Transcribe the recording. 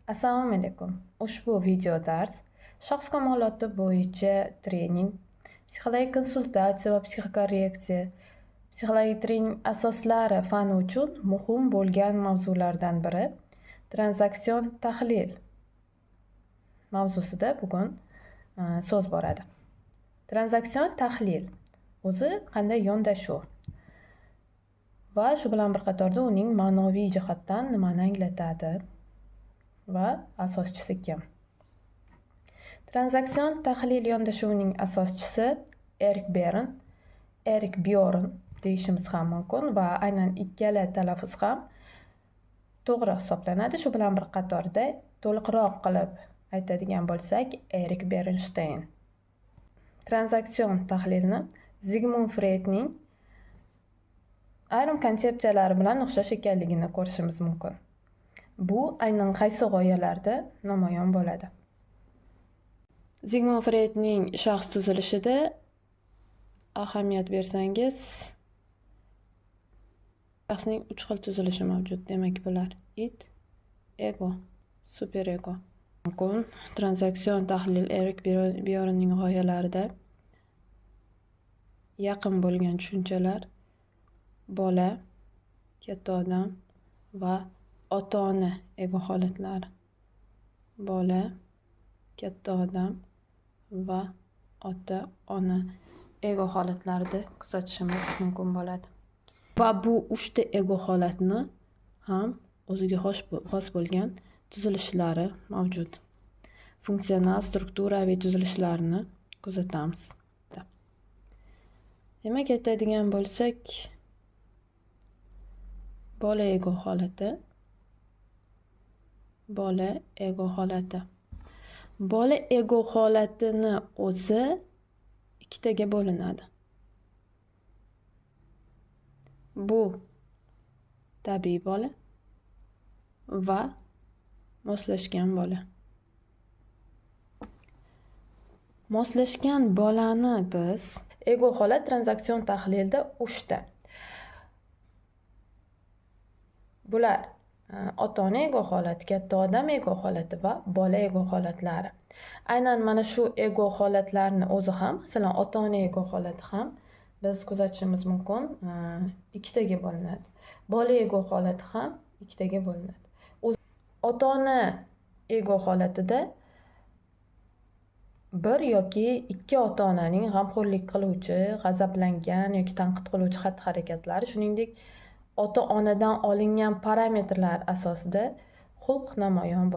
Assalomu alaykum. Ushbu video dars shaxs kamoloti bo'yicha trening, psixologik konsultatsiya va psixokorreksiya, psixologik trening asoslari fani uchun muhim bo'lgan mavzulardan biri tranzaksion tahlil mavzusida bugun so'z boradi. Tranzaksion tahlil o'zi qanday yondashuv va shu bilan bir qatorda uning ma'noviy jihatdan nimani anglatadi va asoschisi kim? Tranzaksion tahlil yondashuvining asoschisi Erik Bern, Erik Bjorn deyishimiz ham mumkin va aynan ikkala talaffuz ham to'g'ri hisoblanadi. Shu bilan bir qatorda to'liqroq qilib aytadigan bo'lsak, Erik Bernstein. Tranzaksion tahlilni Zigmund Freydning ayrim konsepsiyalari bilan o'xshash ekanligini ko'rishimiz mumkin. Bu aynan qaysi g'oyalarda namoyon bo'ladi? Zigmund Freydning shaxs tuzilishida ahamiyat bersangiz, shaxsning 3 xil tuzilishi mavjud. Demak, bular id, ego, superego. Mumkin. Tranzaksion tahlil Erik Bjornning g'oyalarida yaqin bo'lgan tushunchalar bola, katta odam va ota-ona ego holatlari. Bola, katta odam va ota-ona ego holatlarida kuzatishimiz mumkin bo'ladi. Va bu 3 ta ego holatni ham o'ziga xos bo'lgan tuzilishlari mavjud. Funksional, strukturaviy tuzilishlarni kuzatamiz. Demak, aytadigan bo'lsak, bola ego holati, bola ego holati. Bola ego holatini o'zi ikkitaga bo'linadi. Bu tabiiy bola va moslashgan bola. Moslashgan bolani biz ego holat tranzaksion tahlilda 3 ta. Bular ota-ona ego holati, katta odam ego holati va bola ego holatlari. Aynan mana shu ego holatlarni o'zi ham, masalan, ota-ona ego holati ham biz kuzatishimiz mumkin, ikkitaga bo'linadi. Bola ego holati ham ikkitaga bo'linadi. Ota-ona ego holatida bir yoki ikki ota-onaning g'amxo'rlik qiluvchi, g'azablangan yoki tanqid qiluvchi xatti-harakatlari, shuningdek, ota-onadan olingan parametrlar asosida xulq namoyon bo'ladi.